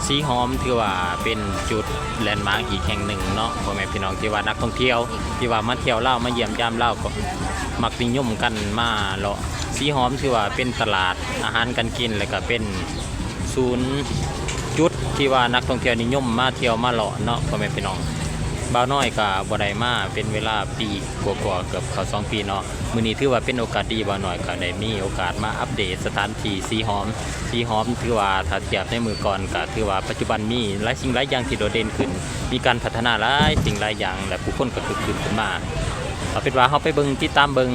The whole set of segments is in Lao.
ສີຫອມຖືວ່າເປັນຈຸດແລນມາກອີກແຫ່ງໜຶ່ງເນາະ ພໍ່ແມ່ພີ່ນ້ອງ ທີ່ວ່ານັກທ່ອງທ່ຽວທີ່ວ່າມາທ່ຽວລາວ ມາຢ້ຽມຢາມລາວ ກໍມັກນິຍົມກັນມາເລາະ. ສີຫອມຖືວ່າເປັນຕະຫຼາດອາຫານການກິນ ແລະກະເປັນສູນຈຸດທີ່ວ່ານັກທ່ອງທ່ຽວນິຍົມມາທ່ຽວມາເລາະເນາະ ພໍ່ແມ່ພີ່ນ້ອງ. ບ່າວນ້ອຍກະບໍ່ໄດ້ມາເປັນເວລາປີກວ່າໆ ເກືອບເຂົ້າສອງປີເນາະ. ມື້ນີ້ຖືວ່າເປັນໂອກາດດີ ບ່າວນ້ອຍກໍໄດ້ມີໂອກາດມາອັບເດດສະຖານທີ່ສີຫອມ. ສີຫອມຖືວ່າຖ້າທຽບໃນມື້ກ່ອນ ກໍຖືວ່າປັດຈຸບັນມີຫຼາຍສິ່ງຫຼາຍຢ່າງທີ່ໂດດເດັ່ນຂຶ້ນ, ມີການພັດທະນາຫຼາຍສິ່ງຫຼາຍຢ່າງ ແລະ ຜູ້ຄົນກໍຄຶກຄື້ນຂຶ້ນມາ. ເອົາເປັນວ່າເຮົາໄປເບິ່ງ ຕິດຕາມເບິ່ງ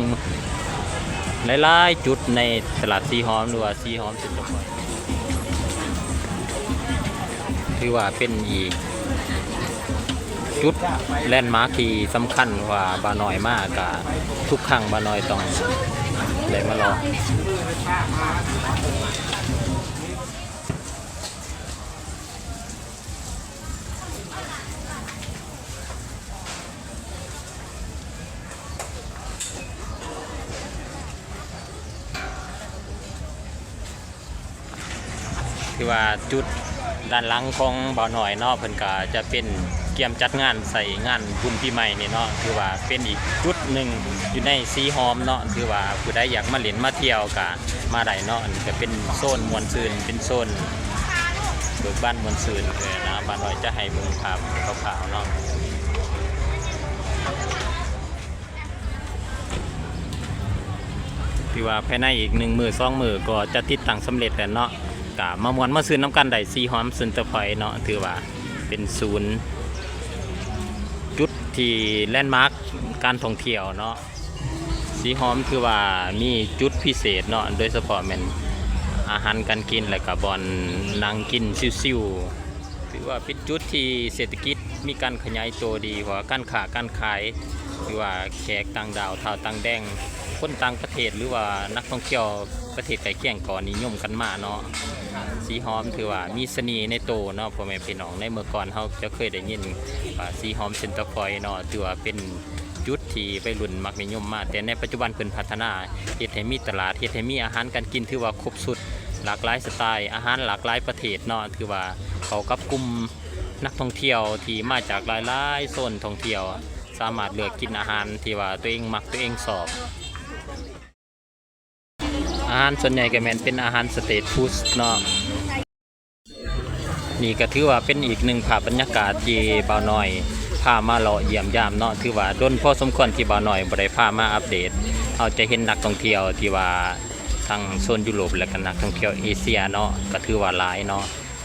ຫຼາຍໆຈຸດໃນຕະຫຼາດສີຫອມ ຫຼືວ່າສີຫອມເຊັນເຕີພອຍ. ຖືວ່າເປັນອີກຈຸດແລນມາກທີ່ສຳຄັນ ເພາະວ່າບ່າວນ້ອຍມາກະທຸກຄັ້ງ ບ່າວນ້ອຍຕ້ອງໄດ້ມາເລາະ. ຖືວ່າຈຸດດ້ານຫຼັງຂອງບ່າວນ້ອຍເນາະ ເພິ່ນກະຈະເປັນກຽມຈັດງານໃສ່ງານບຸນປີໃໝ່ນີ້ເນາະ. ຖືວ່າເປັນອີກຈຸດໜຶ່ງຢູ່ໃນສີຫອມເນາະ. ຖືວ່າຜູ້ໃດຢາກມາຫຼິ້ນມາທ່ຽວກະມາໄດ້ເນາະ. ອັນນີ້ກະເປັນໂຊນມ່ວນຊື່ນ ເປັນໂຊນເບີກບານມ່ວນຊື່ນເນາະ. ບ່າວນ້ອຍຈະໃຫ້ເບິ່ງພາບຄ່າວໆເນາະ. ຖືວ່າພາຍໃນອີກໜຶ່ງມື້ສອງມື້ກໍຈະຕິດຕັ້ງສຳເລັດແລ້ວເນາະ. ກະມາມ່ວນມາຊື່ນນຳກັນໄດ້ ສີຫອມເຊັນເຕີພອຍເນາະ. ຖືວ່າເປັນສູນຈຸດທີ່ແລນມາກການທ່ອງທ່ຽວເນາະ. ສີຫອມຖືວ່າມີຈຸດພິເສດເນາະ ໂດຍສະເພາະແມ່ນອາຫານການກິນ ແລະກະບ່ອນນັ່ງກິນຊິວໆ. ຖືວ່າເປັນຈຸດທີ່ເສດຖະກິດມີການຂະຫຍາຍໂຕດີ ເພາະວ່າການຄ້າການຂາຍ ຫຼືວ່າແຂກຕ່າງດ້າວ ຊາວຕ່າງແດນ ຄົນຕ່າງປະເທດ ຫຼືວ່ານັກທ່ອງທ່ຽວປະເທດໃກ້ຄຽງກໍນິຍົມກັນມາເນາະ. ສີຫອມຖືວ່າມີສະເໜ່ໃນໂຕເນາະ ພໍ່ແມ່ພີ່ນ້ອງ. ໃນເມື່ອກ່ອນເຮົາຈະເຄີຍໄດ້ຍິນວ່າສີຫອມເຊັນເຕີພອຍເນາະ ຖືວ່າເປັນ ຈຸດທີ່ໄວລຸ້ນມັກນິຍົມມາ, ແຕ່ໃນປັດຈຸບັນເພິ່ນພັດທະນາ ເຮັດໃຫ້ມີຕະຫຼາດ, ເຮັດໃຫ້ມີອາຫານການກິນ ຖືວ່າຄົບຊຸດ, ຫຼາກຫຼາຍສະໄຕ, ອາຫານຫຼາກຫຼາຍປະເພດເນາະ, ຖືວ່າເຂົ້າກັບກຸ່ມນັກທ່ອງທ່ຽວທີ່ມາຈາກຫຼາຍໆໂຊນທ່ອງທ່ຽວ, ສາມາດເລືອກກິນອາຫານທີ່ວ່າຕົວເອງມັກ, ຕົວເອງຊອບ. ອາຫານສ່ວນໃຫຍ່ກໍແມ່ນເປັນອາຫານສະຕຣີດຟູດເນາະ. ນີ້ກໍຖືວ່າເປັນອີກໜຶ່ງພາບບັນຍາກາດທີ່ບ່າວນ້ອຍພາມາເລາະຢ້ຽມຢາມເນາະ, ຖືວ່າດົນພໍສົມຄວນທີ່ບ່າວນ້ອຍບໍ່ໄດ້ພາມາອັບເດດ. ເຮົາຈະເຫັນນັກທ່ອງທ່ຽວທີ່ວ່າທາງໂຊນຢູໂຣບ ແລະກໍນັກທ່ອງທ່ຽວເອເຊຍເນາະ ກໍຖືວ່າຫຼາຍເນາະ.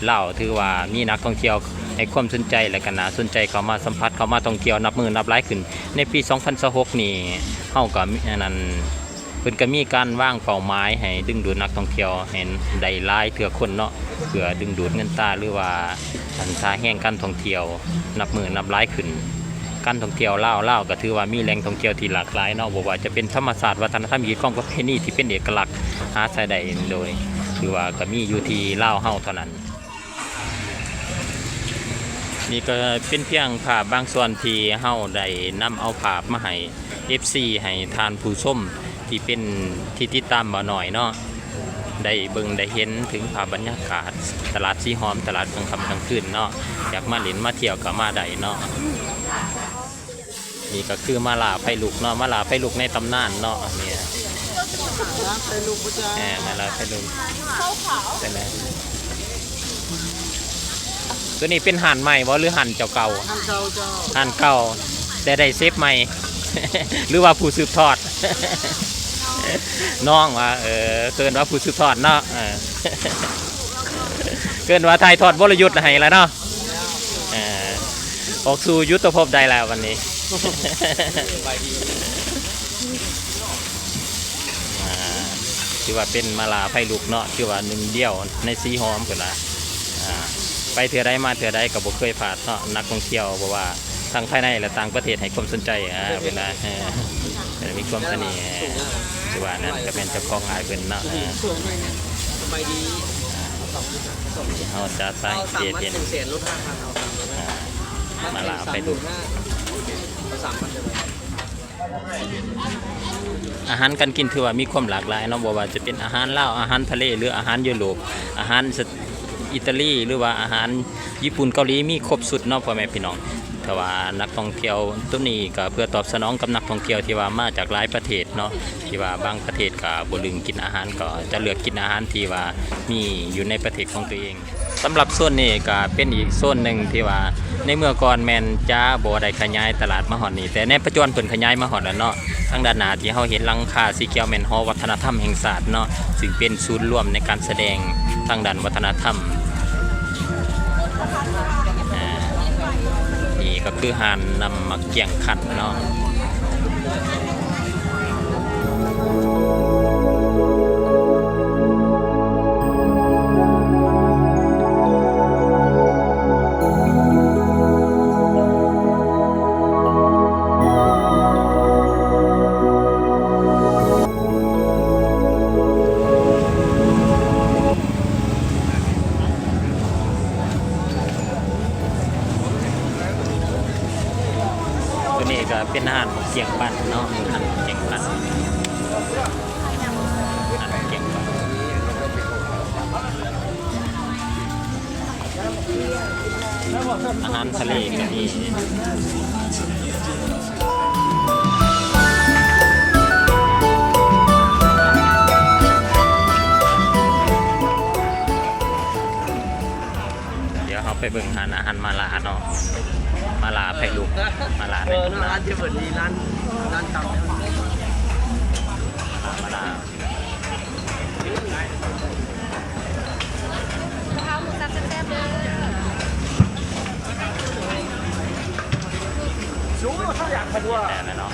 ລາວຖືວ່າມີນັກທ່ອງທ່ຽວໃຫ້ຄວາມສົນໃຈ ແລະກໍໜ້າສົນໃຈເຂົ້າມາສຳຜັດ, ເຂົ້າມາທ່ອງທ່ຽວນັບມື້ນັບຫຼາຍຂຶ້ນ. ໃນປີສອງພັນຊາວຫົກນີ້ ເຮົາກໍມີ ອັນນັ້ນ ເພິ່ນກໍມີການວາງເປົ້າໝາຍໃຫ້ດຶງດູດນັກທ່ອງທ່ຽວໃຫ້ໄດ້ຫຼາຍເທື່ອຄົນເນາະ, ເພື່ອດຶງດູດເງິນຕາ ຫຼືວ່າອັນທ່າແຮງການທ່ອງທ່ຽວນັບມື້ນັບຫຼາຍຂຶ້ນ. ການທ່ອງທ່ຽວລາວ, ລາວກໍຖືວ່າມີແຫຼ່ງທ່ອງທ່ຽວທີ່ຫຼາກຫຼາຍເນາະ, ບໍ່ວ່າຈະເປັນທຳມະຊາດ, ວັດທະນະທຳ, ຮີດຄອງ, ປະເພນີທີ່ເປັນເອກະລັກ ຫາໃຊ້ໄດ້ໂດຍ ຖືວ່າກໍມີຢູ່ທີ່ລາວເຮົາເທົ່ານັ້ນ. ນີ້ກໍເປັນພຽງພາບບາງສ່ວນທີ່ເຮົາໄດ້ນຳເອົາພາບມາໃຫ້ເອັຟຊີ ໃຫ້ທ່ານຜູ້ຊົມທີ່ເປັນ ທີ່ຕິດຕາມບ່າວນ້ອຍເນາະ ໄດ້ເບິ່ງໄດ້ເຫັນເຖິງພາບບັນຍາກາດຕະຫຼາດສີຫອມ, ຕະຫຼາດກາງຄ່ຳກາງຄືນເນາະ. ຢາກມາຫຼິ້ນມາທ່ຽວກໍມາໄດ້ເນາະ. ນີ້ກໍຄືມາລາໄຟລຸກເນາະ, ມາລາໄຟລຸກໃນຕຳນານເນາະ ນີ້ ມາລາໄຟລຸກບໍ່ຈ້າ ເອີ ມາລາໄຟລຸກ ເປັນໄງ? ຕົວນີ້ເປັນຮ້ານໃໝ່ບໍ່ ຫຼືຮ້ານເຈົ້າເກົ່າ? ຮ້ານເກົ່າເຈົ້າ. ຮ້ານເກົ່າ ແຕ່ໄດ້ເຊຟໃໝ່ ຫຼືວ່າຜູ້ສືບທອດ? ນ້ອງວ່າ ເອີ ເອີ້ນວ່າຜູ້ສືບທອດເນາະ ເອີ ເອີ້ນວ່າຖ່າຍທອດວົລະຍຸດໃຫ້ລະເນາະ. ອ່າ ອອກສູ່ຍຸດທະພົບໄດ້ແລ້ວບັດນີ້. ອ່າ ຖືວ່າເປັນມາລາໄຟລຸກເນາະ, ຖືວ່າໜຶ່ງດຽວໃນສີຫອມພຸ້ນລະ. ອ່າ ໄປເທື່ອໃດມາເທື່ອໃດກໍບໍ່ເຄີຍພາດເນາະ, ນັກທ່ອງທ່ຽວ ເພາະວ່າທັງພາຍໃນ ແລະ ຕ່າງປະເທດໃຫ້ຄວາມສົນໃຈ ອ່າ ເພິ່ນນະ ເອີ ເພິ່ນມີຄວາມສະເໜ່ ຖືວ່ານັ້ນກໍແມ່ນເຈົ້າຂອງອ້າຍເພິ່ນເນາະ. ເຮົາຈະສັງເກດເຫັນ ອ່າ ມາລາໄຟລຸກ. ອາຫານການກິນຖືວ່າມີຄວາມຫຼາກຫຼາຍເນາະ, ບໍ່ວ່າຈະເປັນອາຫານລາວ, ອາຫານທະເລ ຫຼື ອາຫານຢູໂຣບ, ອາຫານ ອີຕາລີ ຫຼືວ່າອາຫານຍີ່ປຸ່ນ ເກົາຫຼີ ມີຄົບຊຸດເນາະ ພໍ່ແມ່ພີ່ນ້ອງ. ແຕ່ວ່ານັກທ່ອງທ່ຽວໂຕນີ້ກໍເພື່ອຕອບສະໜອງກັບນັກທ່ອງທ່ຽວທີ່ວ່າມາຈາກຫຼາຍປະເທດເນາະ, ທີ່ວ່າບາງປະເທດກໍບໍ່ລຶ້ງກິນອາຫານ ກໍຈະເລືອກກິນອາຫານທີ່ວ່າມີຢູ່ໃນປະເທດຂອງຕົວເອງ. ສຳລັບໂຊນນີ້ກໍເປັນອີກໂຊນໜຶ່ງທີ່ວ່າໃນເມື່ອກ່ອນແມ່ນຈະບໍ່ໄດ້ຂະຫຍາຍຕະຫຼາດມາຮອດນີ້, ແຕ່ໃນປັດຈຸບັນເພິ່ນຂະຫຍາຍມາຮອດແລ້ວເນາະ. ທາງດ້ານໜ້າທີ່ເຮົາເຫັນຫຼັງຄາສີຂຽວແມ່ນຫໍວັດທະນະທຳແຫ່ງຊາດເນາະ, ຊຶ່ງເປັນສູນລວມໃນການສະແດງທາງດ້ານວັດທະນະທຳ. ອາ ນີ້ກໍຄືຮ້ານນ້ຳໝາກກ້ຽງຄັ້ນເນາະ. ໂຕນີ້ກໍເປັນຮ້ານໝາກກ້ຽງປັ້ນເນາະ, ຮ້ານໝາກກ້ຽງປັ້ນ ຮ້ານໝາກກ້ຽງປັ້ນ. ອາຫານທະເລກໍມີ. ດຽວເຮົາໄປເບິ່ງຮ້ານອາຫານມາລາເນາະ, ມາລາໄພລຸກ ມາລາ ເອີ ໃນຕຳນານ ຮ້ານທີ່ເປີດນີ້ ຮ້ານ ຮ້ານຕຳ ມາລາ. ກະເພາໝູສັບແຊບໆເດີ. ແມ່ນແລ້ວເນາະ.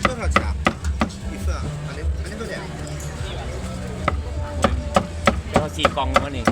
多少钱啊？一份啊？反正，反正多少钱啊？ ເອົາສີ່ກ່ອງເທົ່ານີ້.